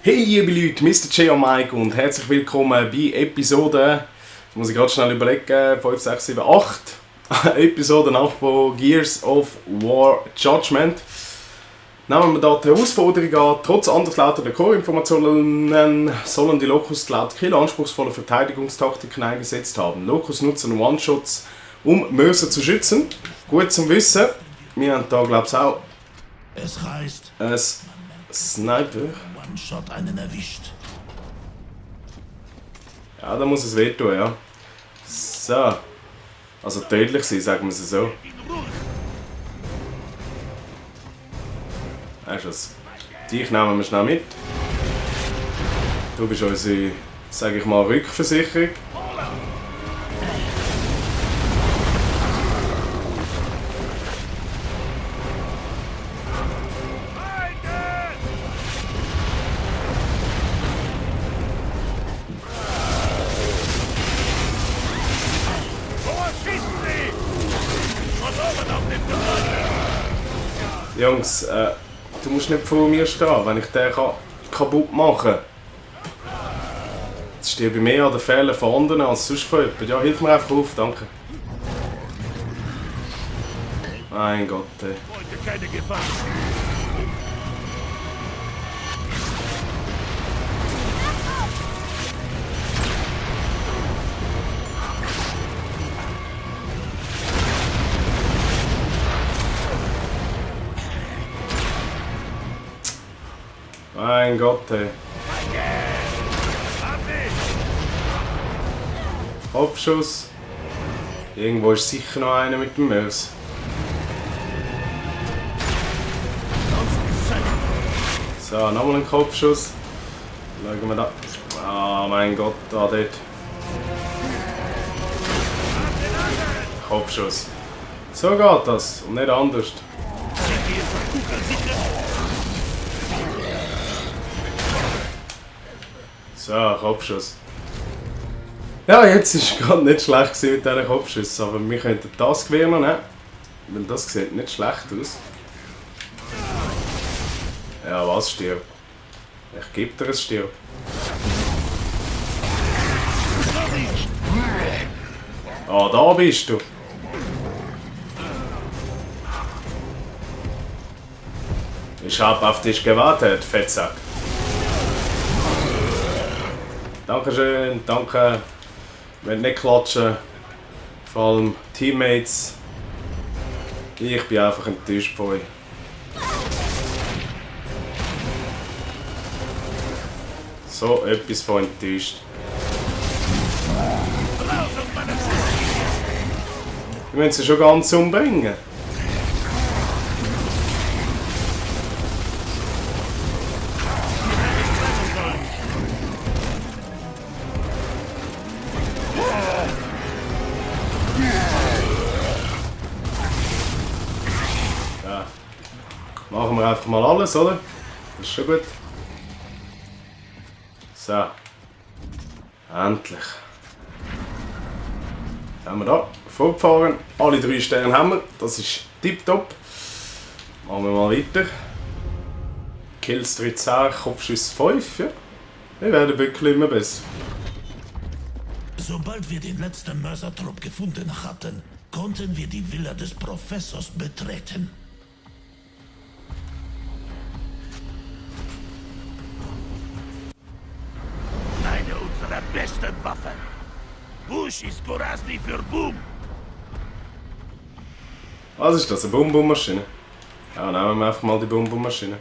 Hey liebe Leute, Mr. J und Mike und herzlich willkommen bei Episode, jetzt muss ich gerade schnell überlegen, 5, 6, 7, 8 Episode 8 von Gears of War Judgment. Nehmen wir hier die Herausforderung an, trotz anderslautender Core-Informationen sollen die Locust laut Kill anspruchsvolle Verteidigungstaktiken eingesetzt haben. Locust nutzen One-Shots, um Mörser zu schützen. Gut zum Wissen, wir haben hier glaube ich auch Es heißt, ein Sniper. One-Shot einen erwischt. Ja, da muss es wehtun, ja. So. Also tödlich sein, sagen wir es so. Weißt du was? Dich nehmen wir schnell mit. Du bist unsere, sage ich mal, Rückversicherung. Jungs, du musst nicht vor mir stehen, wenn ich den kaputt machen kann. Jetzt stehe ich bei mehr an den Fehlern von anderen als sonst von jemandem. Ja, hilf mir einfach auf, danke. Mein Gott, ey. Keine Gefahr. Mein Gott, ey. Kopfschuss. Irgendwo ist sicher noch einer mit dem Mörs. So, nochmal ein Kopfschuss. Schauen wir da. Ah, mein Gott, da dort. Kopfschuss. So geht das und nicht anders. So, Kopfschuss. Ja, jetzt war es gerade nicht schlecht mit diesen Kopfschüssen, aber wir könnten das Gewehr noch nehmen, weil das sieht nicht schlecht aus. Ja, was stirbt? Ich gebe dir ein Stirb. Ah, da bist du. Ich habe auf dich gewartet, Fettsack. Dankeschön, danke. Wenn nicht klatschen. Vor allem Teammates. Ich bin einfach enttäuscht von euch. So etwas von enttäuscht. Wir müssen sie schon ganz umbringen. Machen wir einfach mal alles, oder? Das ist schon gut. So. Endlich. Haben wir da. Fortfahren. Alle 3 Sterne haben wir. Das ist tipptopp. Machen wir mal weiter. Kills 13, Kopfschuss 5. Ja. Wir werden wirklich immer besser. Sobald wir den letzten Mörsertrupp gefunden hatten, konnten wir die Villa des Professors betreten. Eine unserer besten Waffen. Bush ist Gorasli für Boom. Was ist das? Eine Bum-Bum-Maschine? Ja, nehmen wir einfach mal die Bum-Bum-Maschine.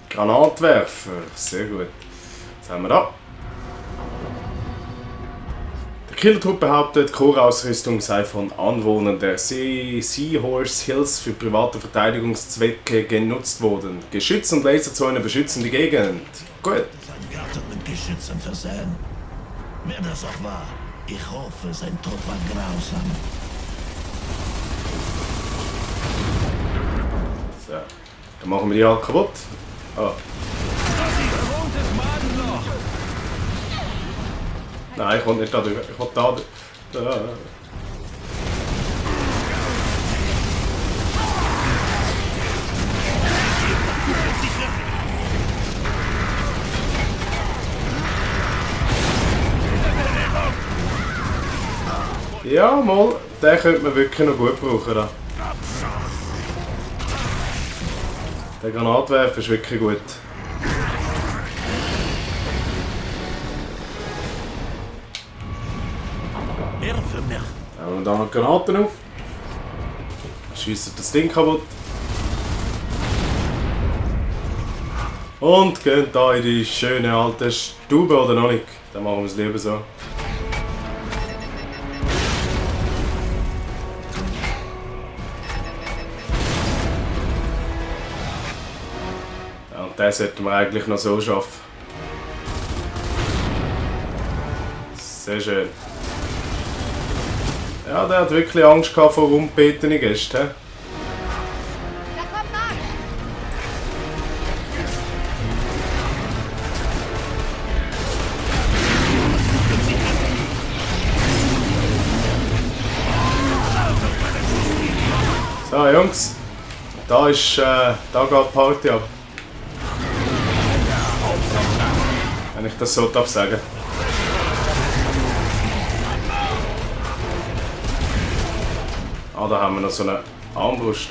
Granatwerfer. Sehr gut. Was haben wir da? Der Killertrupp behauptet, Core-Ausrüstung sei von Anwohnern der Seahorse Hills für private Verteidigungszwecke genutzt worden. Geschütz und Laserzäune beschützen die Gegend. Gut. Sein Garten mit Geschützen versehen. Wer das auch war, ich hoffe, sein Tod war grausam. So. Dann machen wir die halt kaputt. Ah. Nein, ich will nicht da drüber. Ich will da. Ja, mal, den könnte man wirklich noch gut brauchen. Da. Der Granatwerfer ist wirklich gut. Werfe mir. Haben wir da noch Granaten auf. Schiessen das Ding kaputt. Und gehen da in die schöne alte Stube, oder noch nicht? Dann machen wir es lieber so. Ja, und den sollten wir eigentlich noch so schaffen. Sehr schön. Ja, der hat wirklich Angst gehabt vor unbetenen Gästen. Da kommt Marsch! So Jungs, da geht Party ab. Wenn ich das so darf sagen. Ah, da haben wir noch so eine Armbrust.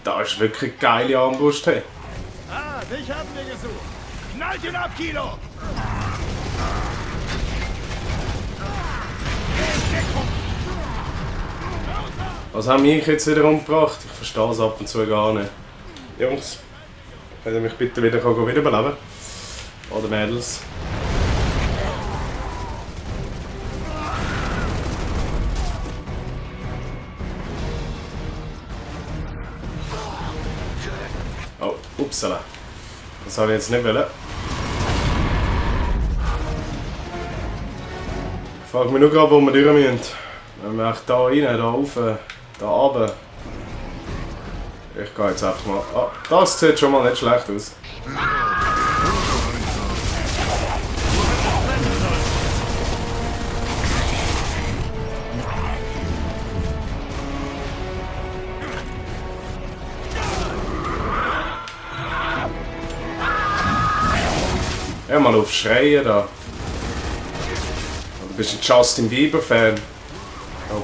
Da ist wirklich eine geile Armbrust. Hey. Ah, dich haben wir gesucht. Knallt ihn ab, Kilo! Was haben mich jetzt wieder umgebracht? Ich verstehe es ab und zu gar nicht. Jungs, könnt ihr mich bitte wieder wiederbeleben? Oder Mädels? Oh, upsala. Das habe ich jetzt nicht wollen. Ich frage mich nur gerade, wo wir durch müssen. Wenn wir echt da rein, da rauf, da runter. Ich gehe jetzt einfach mal. Ah, das sieht schon mal nicht schlecht aus. Hör mal auf Schreien da. Du bist ein Justin Bieber Fan. Oh.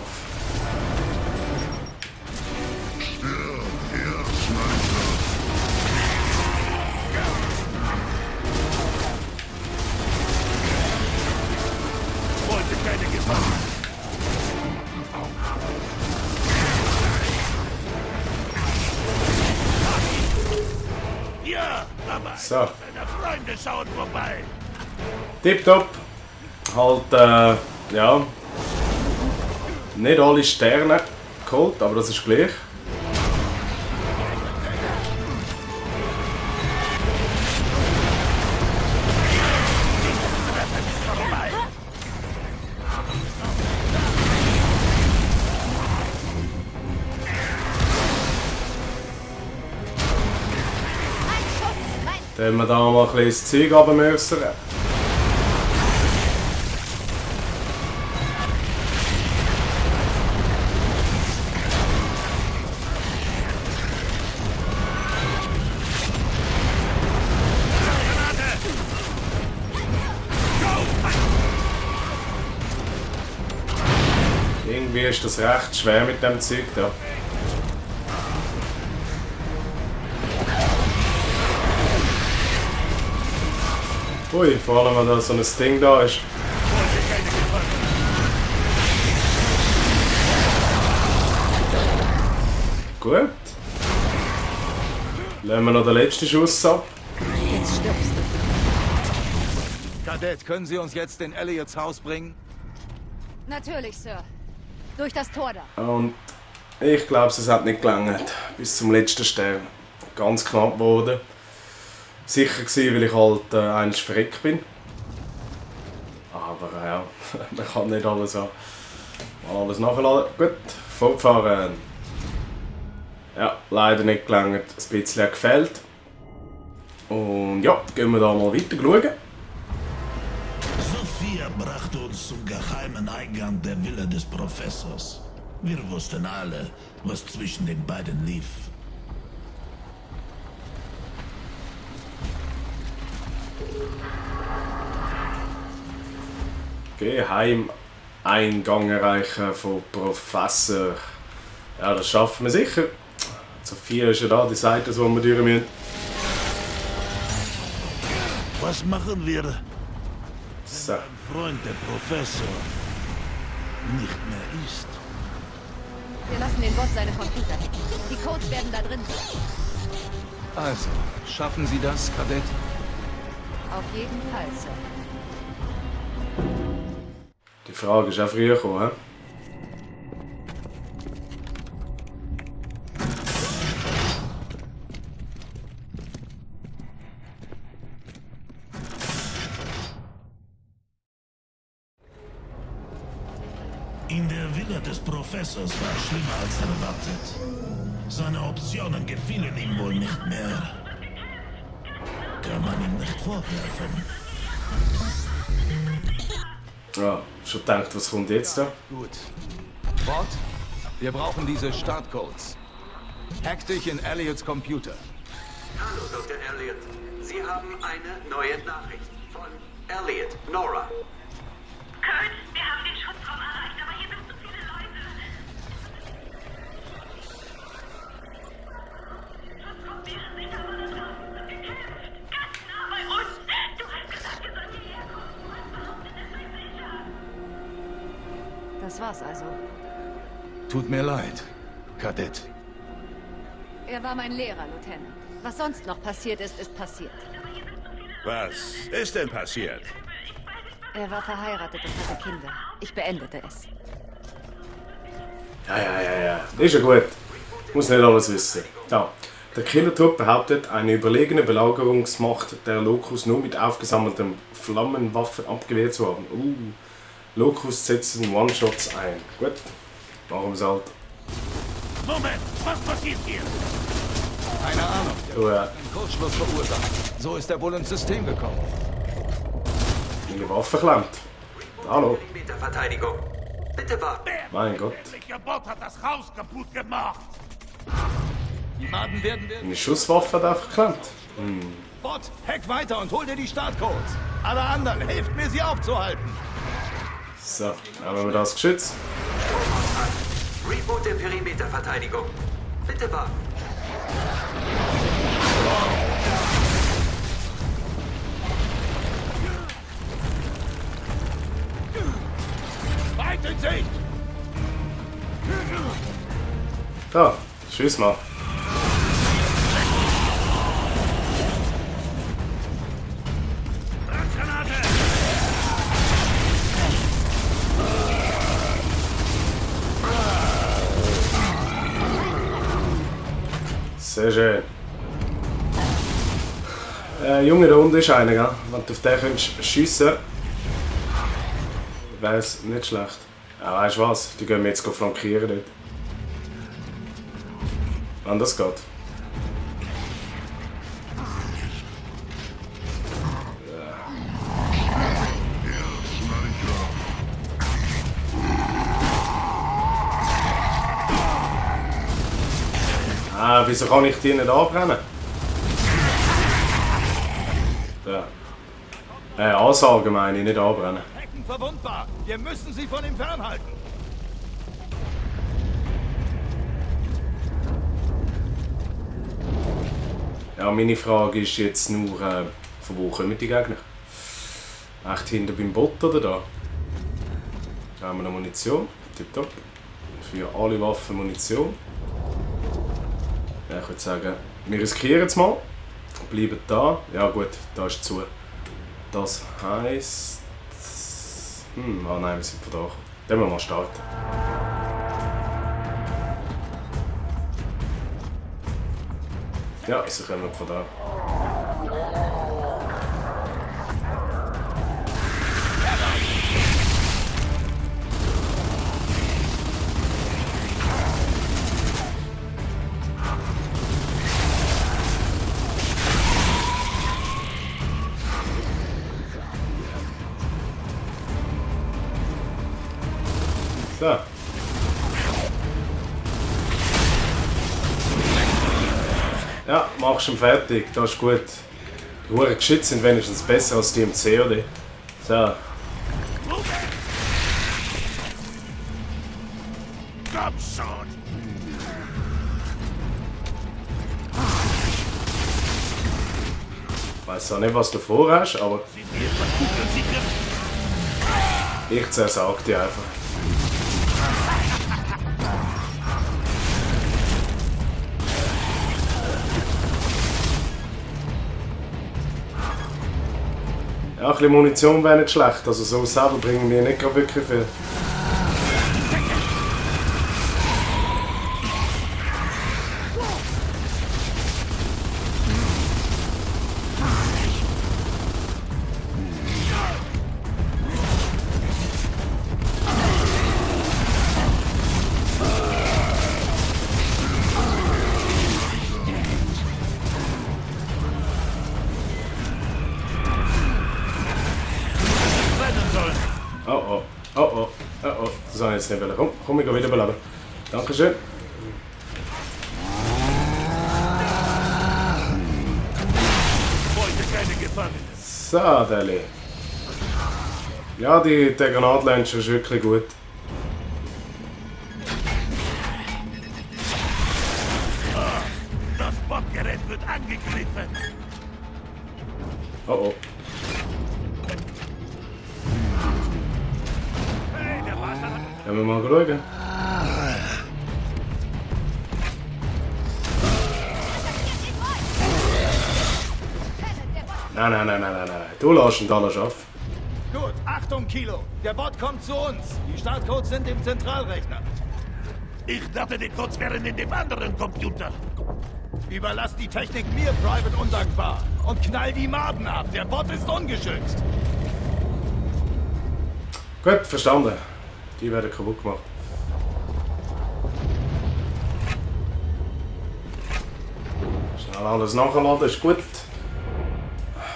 Wollte keine Gefahr. Ja, aber So. deine Freunde schauen vorbei. Tipptopp. Halt, ja. Nicht alle Sterne geholt, aber das ist gleich. Dann haben wir da mal ein bisschen das Zeug runtermösern. Irgendwie ist das recht schwer mit dem Zeug da. Ui, vor allem wenn da so ein Ding da ist. Gut. Lassen wir noch den letzten Schuss ab. Jetzt stirbst du. Kadett, können Sie uns jetzt in Elliots Haus bringen? Natürlich, Sir. Durch das Tor da. Und ich glaube, es hat nicht gelangt. Bis zum letzten Stern. Ganz knapp geworden. Sicher gewesen, weil ich halt einst verreckt bin. Aber ja, man kann nicht alles, mal alles nachladen. Gut, fortfahren. Ja, leider nicht gelangt. Ein bisschen gefällt. Und ja, gehen wir da mal weiter schauen. Sophia brachte uns zum geheimen Eingang der Villa des Professors. Wir wussten alle, was zwischen den beiden lief. Geheimeingang erreichen von Professor. Ja, das schaffen wir sicher. Sophia ist ja da, die sagt das, wo wir durch müssen. Was machen wir, So. wenn ein Freund der Professor nicht mehr ist? Wir lassen den Bot seine Computer hacken. Die Codes werden da drin sein. Also, schaffen Sie das, Kadett? Auf jeden Fall, Sir. Die Frage ist auch früher gekommen, hä? In der Villa des Professors war es schlimmer als erwartet. Seine Optionen gefielen ihm wohl nicht mehr. Kann man ihm nicht vorwerfen. Ja, schon gedacht, was kommt jetzt da? Gut. Bot, wir brauchen diese Startcodes. Hack dich in Elliots Computer. Hallo, Dr. Elliot. Sie haben eine neue Nachricht von Elliot, Nora. Kurt, wir haben den Schutzraum erreicht, aber hier sind zu viele Leute. Schutzraum wäre sicher, aber da draußen wird gekämpft. Ganz nah bei uns. Du hast gesagt, wir sollen hierher kommen. Was behauptet, es sei sicher? Das war's also. Tut mir leid, Kadett. Er war mein Lehrer, Lieutenant. Was sonst noch passiert ist, ist passiert. Was ist denn passiert? Er war verheiratet und hatte Kinder. Ich beendete es. Ja. Ist ja gut. Muss nicht alles wissen. Ja. Der Killertrupp behauptet, eine überlegene Belagerungsmacht der Locus nur mit aufgesammelten Flammenwaffen abgewehrt zu haben. Locus setzen One-Shots ein. Gut, machen wir es halt. Moment, was passiert hier? Keine Ahnung. Du, Einen Kurzschluss verursacht. So ist er wohl ins System gekommen. meine Waffe klemmt. Hallo. Verteidigung. Bitte warten. Mein Gott. Der Bot hat das Haus kaputt gemacht. Die Maden werden... Meine Schusswaffe hat einfach geklemmt. Bot, hack weiter und hol dir die Startcodes. Alle anderen, helft mir, sie aufzuhalten. So, haben wir das geschützt. Reboot der Perimeterverteidigung. Bitte warten. Weit in Sicht! Da, tschüss mal. Brandgranate! Sehr schön. Junge, da unten ist einer, gell? Wenn du auf den könntest schiessen, wäre es nicht schlecht. Ja, weißt du was? Die gehen wir jetzt flankieren dort. Wenn das geht. Wieso kann ich die nicht anbrennen? Ja. Ansagen meine ich, nicht anbrennen. Hacken verwundbar. Wir müssen sie von ihm fernhalten. Ja, meine Frage ist jetzt nur, von wo kommen die Gegner? Echt hinter beim Bot oder da? Da haben wir noch Munition. Tipptopp. Für alle Waffen Munition. Ja, ich würde sagen, wir riskieren es mal. Bleiben da. Ja gut, da ist zu. Das heisst... nein, wir sind von da gekommen. Dann müssen wir mal starten. Ja, sie kommen von da. So. Ja, machst du ihn fertig, das ist gut. Die Huren Geschütze sind wenigstens besser als die im COD. So. Komm schon! Ich weiss auch nicht, was du vorhast, aber Sind wir etwas kugelsicher? ich zersag die einfach. Ja, ein bisschen Munition wäre nicht schlecht, also so selber bringen wir nicht gerade wirklich viel. Rennen sollen! Oh. Das habe ich jetzt nicht wollen. Komm, ich gehe wieder beladen. Dankeschön. Heute keine Gefangenen. So, Deli. Ja, der Granatlauncher ist wirklich gut. Das Botgerät wird angegriffen. Oh. Hey, der Wasser hat... Können wir mal schauen? Nein. Du lässt ihn da schaffen. Gut, Achtung, Kilo. Der Bot kommt zu uns. Die Startcodes sind im Zentralrechner. Ich dachte, die Codes wären in dem anderen Computer. Überlass die Technik mir, Private Undankbar. Und knall die Maden ab. Der Bot ist ungeschützt. Gut, verstanden. Die werden kaputt gemacht. Schnell alles nachladen, ist gut.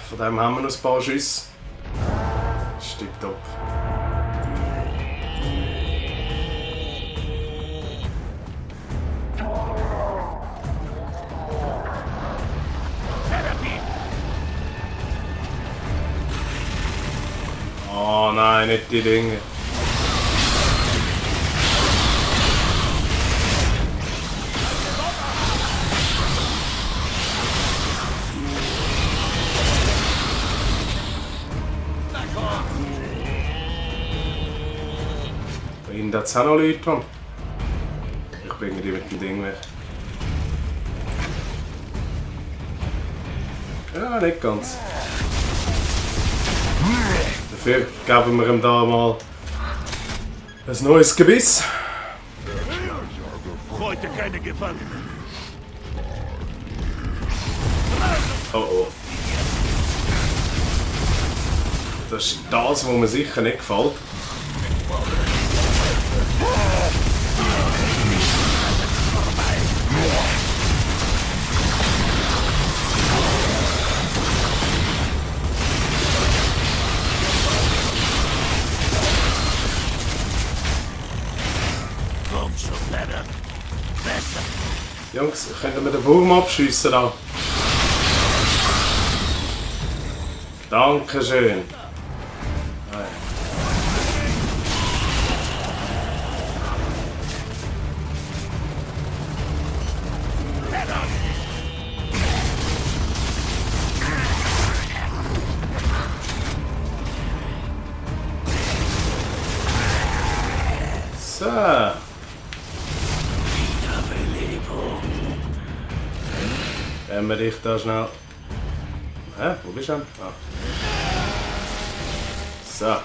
Von dem haben wir noch ein paar Schüsse. Stimmt top. Oh nein, nicht die Dinge. Da hinten hat es auch noch Leute dran. Ich bringe die mit dem Ding weg. Ja, nicht ganz. Dafür geben wir ihm da mal ein neues Gebiss. Heute keine Gefangenen. Oh. Das ist das, was mir sicher nicht gefällt. Komm schon, Leonard. Besser. Jungs, können wir den Wurm abschiessen da? Dankeschön. So. Wenn wir dich da schnell... Hä? Wo bist du denn? Ah. So.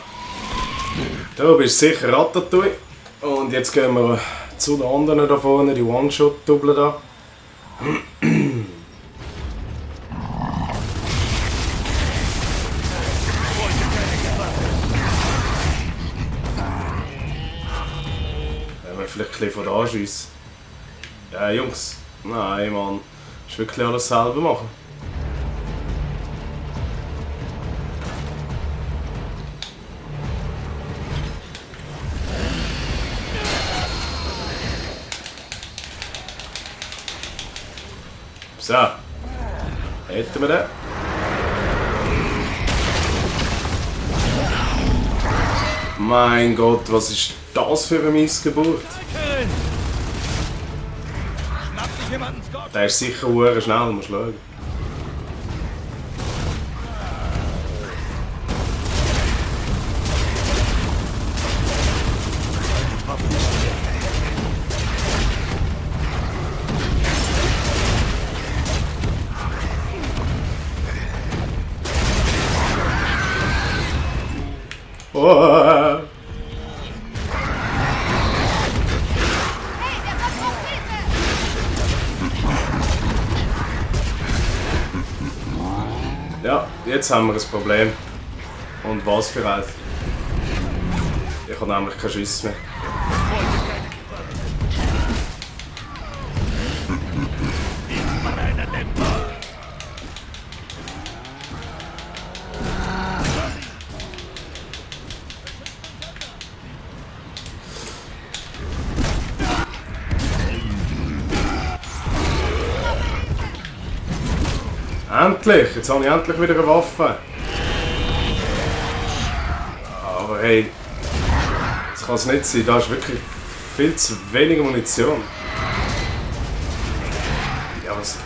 Du bist sicher Ratatouille. Und jetzt gehen wir zu den anderen da vorne, die One-Shot-Double da. Wenn wir vielleicht ein bisschen von da schiessen. Ja, Jungs. Nein, Mann. Ich will wirklich alles selber machen. So. Hätten wir den. Mein Gott, was ist das für eine Missgeburt? Schnappt sich jemanden, Scott! Der ist sicher hure schnell, musst du schauen. Oh. Ja, jetzt haben wir ein Problem. Und was für eins? Ich habe nämlich keine Schüsse mehr. Endlich! Jetzt habe ich endlich wieder eine Waffe. Aber hey, das kann es nicht sein. Da ist wirklich viel zu wenig Munition. Ja, was?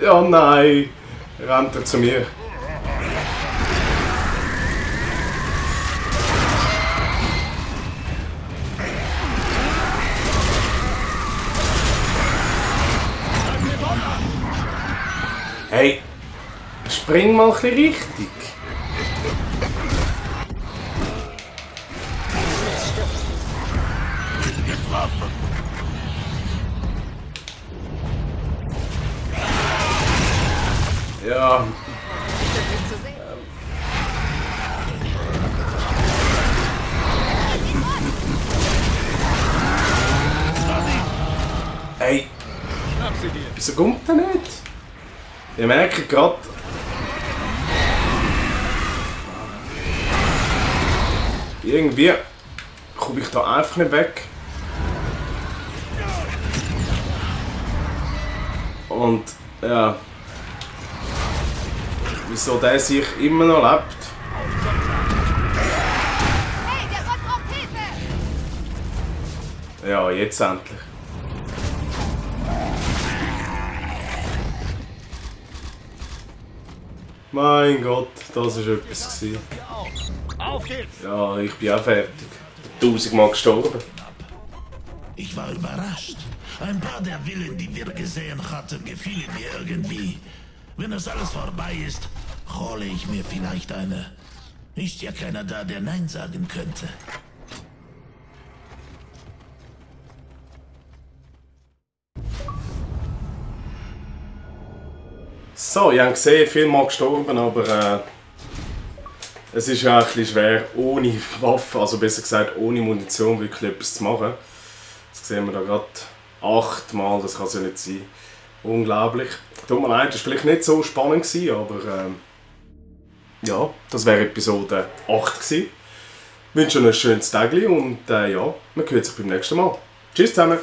Ja, nein! Rennt er zu mir. Hey, spring mal ein bisschen richtig. Ja. Hey, wieso kommt der nicht? Ich merke gerade. Irgendwie komme ich da einfach nicht weg. Und ja. Wieso der sich immer noch lebt? Hey, der Gott braucht Hilfe! Ja, jetzt endlich. Mein Gott, das war etwas. Auf geht's! Ja, ich bin auch fertig. 1000-mal gestorben. Ich war überrascht. Ein paar der Villen, die wir gesehen hatten, gefielen mir irgendwie. Wenn das alles vorbei ist, hole ich mir vielleicht eine. Ist ja keiner da, der Nein sagen könnte. So, ihr habt gesehen, vielmal gestorben, aber es ist ja ein bisschen schwer, ohne Waffe, also besser gesagt ohne Munition wirklich etwas zu machen. Das sehen wir da gerade 8-mal, das kann es ja nicht sein. Unglaublich. Tut mir leid, das war vielleicht nicht so spannend gewesen, aber ja, das wäre Episode 8 gewesen. Ich wünsche euch ein schönes Tag und ja, man hört sich beim nächsten Mal. Tschüss zusammen!